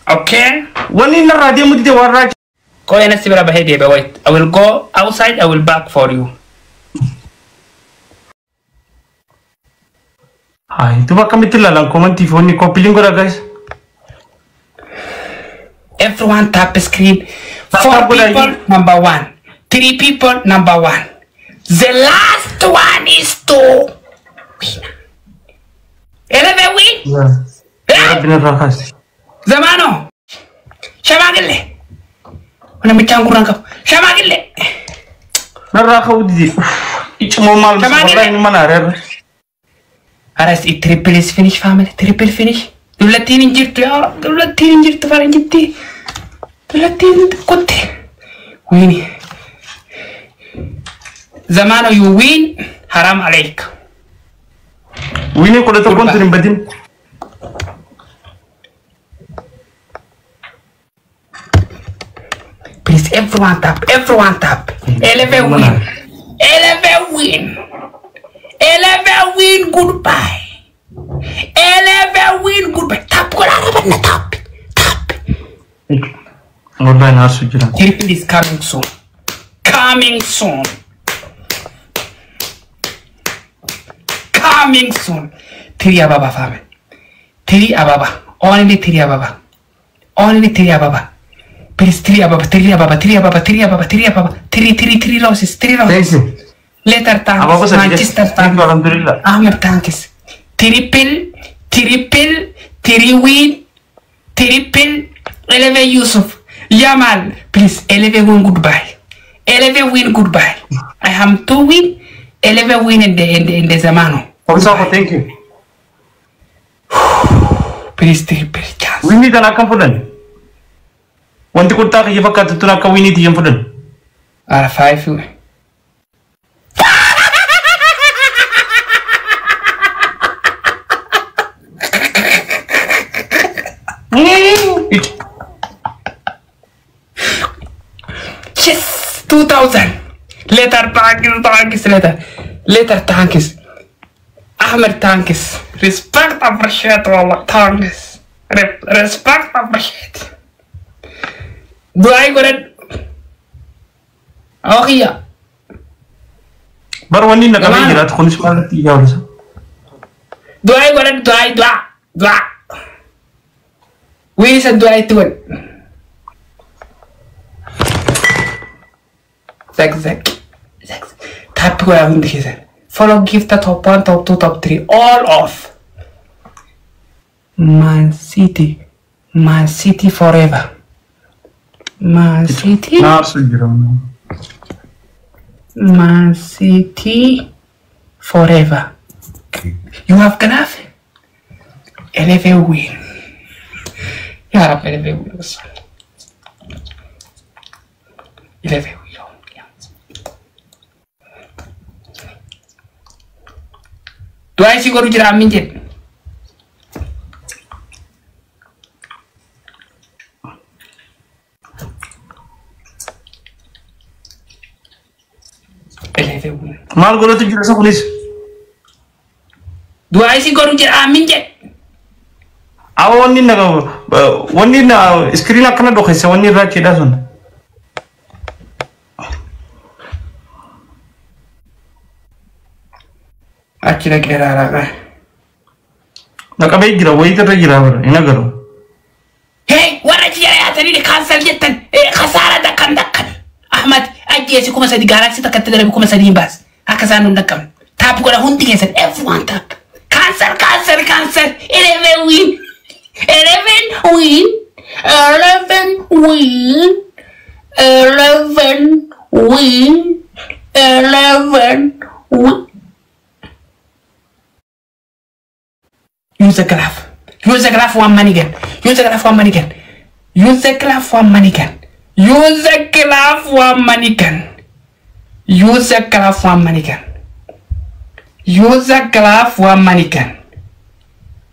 Okay? Wanni inni irraa deemu dide warraa. Qo'ee natti bira bahee deebi'a. Wait. I will go outside. I will back for you. Hayi, duuba akkamitti ilaalan komantii fi wanni koppiliin godha guys. Everyone tap screen. Four Tap godha. people, number one. Three people, number one. The last one is to win. 11 win. Rabbiin irraa kaase. Zamano. Shamagille. Namichaan gurraan qabu. Shamagille. Narraa ka'uu dide. Iccimoo maal Shamagille. wallahi inni mana areerra. Aras triple is finish, family. Triple finish. Dullattiin hin jirtu yaa Rabbi. Dullattiin hin jirtu faranjitti. Dullattiin kutte. Win. Zamano, you win. Haram alaik. Winii 11n tun hin badin. Please, everyone tap. Everyone tap. 11 win. 11 win. 11 win. Goodbye. 11 win. Goodbye. Tap godhaa rabanna tap. Tap. Wallahi na aarsu jira. Triple is coming soon. Coming soon. Coming soon. Three ababa, family. Three ababa. Only three ababa. Only three ababa. Please, three ababa, three ababa, three ababa, three ababa, three ababa. Three, three, three roses, three roses. Thank you. Later thanks. Abaaboo sadi. Manchester Thank you thanks. alhamdulillah. Ahmed thanks. Triple, triple, three win, triple, 11 Yusuf. Yamal, please, 11 win, goodbye. 11 win, goodbye. I am two win, 11 win in the Zamano. Obsaa koo thank you. Please, triple chance. Winii tana akkam fudhan? Wanti qurxaa kiyya fakkaatu tun akka winiitti hin fudhan. Are five. Icci. Yes, 2000. Later, thanks, thanks, later. Later, thanks. Ahmed, thanks. Respect, appreciate, wallah, thanks. Respect, appreciate. Du'aa godhadhu. Ookiyya. Bar wanni na qabee Gamaan. jiraatu kunis maalatti ijaarsa. Du'aa godhadhu, du'aa, du'aa, du'aa. Wiisa du'aa itti godhu. Zak zak. Zak zak. Tap godhaa hundi keessan. Follow gift top 1, top 2, top 3. All off. Man City. Man City forever. Man City. Na aarsu jira. Man City forever. You have glove? 11 win. Ya Rabbi, 11 win. 11 win. Du'aa isii godhu jira ammin jedhe. 11 win. Maal godhatu jira isa kunis? Du'aa isii godhu jira ammin jedhe. Awa wanni na wanni na iskiriin akkana dhokeesse wanni irraa achiidha sun. Achi dhaqee ilaalaa. Na qabee jira wayii irra jira bara hin agaru. Hey, warra achi jala yaatanii cancel jettan kasaara dakkan dakkan. Ahmad ajjeesi 3000 galaxy takkatti darbe 3000 hin baas. Akka isaan nun dhaqqabne. Tap godha hundi keessan, everyone tap. Cancel, cancel, cancel. 11 win. 11 win. 11 win. 11 win. 11 win. Use the glove. Use the glove, one money gun. Use the glove, one money gun. Use the glove, one money gun. Use the glove, one money gun. Use the glove, one money gun. Use the glove, one money gun.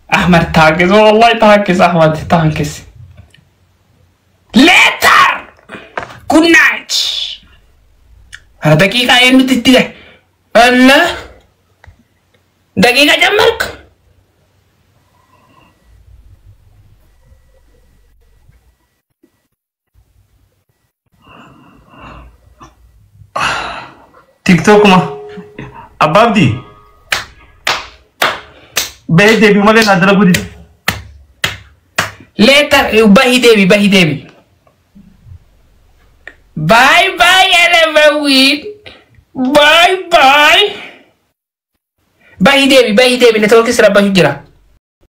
Ahmed thanks. Wallahi thanks, Ahmed thanks. Later. Good night. Hara daqiiqaa eenyutti itti gahe? Allah. Daqiiqa jammarka. TikTokuma. Abbaa Abdii. Bahee deebi'u malee naa dalaguu dide. Later, bahi deebi, bahi deebi. Bye bye, Eleven Win. Bye bye. Bahi deebi, bahi deebi. Network sirra bahu jira.